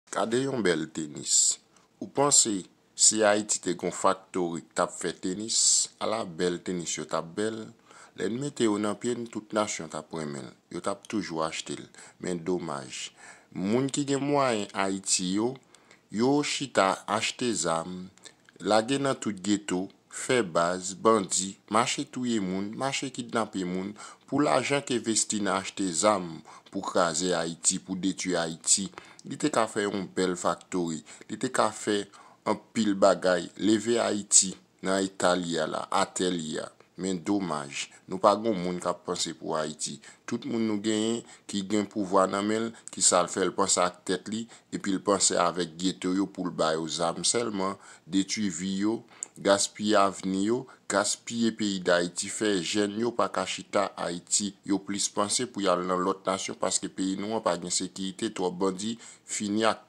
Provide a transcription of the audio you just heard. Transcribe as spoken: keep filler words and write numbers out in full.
Gade yon bèl tenis. Ou panse si Ayiti te gon faktori k t ap fè tenis, ala bèl tenis yo t ap bèl, lè n mete yo nan pye n, tout nasyon t ap renmen l, yo t ap toujou achte l. Men domaj, moun ki gen mwayen Ayiti yo, yo chita achte zam, lage nan tout geto, fè baz, bandi, mache touye moun, mache kidnape moun, pou lajan k envesti nan achte zam pou kraze Ayiti, pou detwi Ayiti. Li te ka fè yon bèl faktori, li te ka fè anpil bagay, leve Ayiti nan eta li a la, atè li a. Men domaj, nou pa gon moun k ap panse pou Ayiti. Tout moun nou genyen ki gen pouvwa nan men l, ki sa l fè l panse ak tèt li, epi l panse avèk geto yo pou l ba yo zam sèlman, detwi vi yo, gaspiye avni yo, gaspiye peyi Dayiti, fè jèn yo pa ka chita Ayiti, yo plis panse pou y al nan lòt nasyon paske peyi nou an pa gen sekirite, twòp bandi, fini ak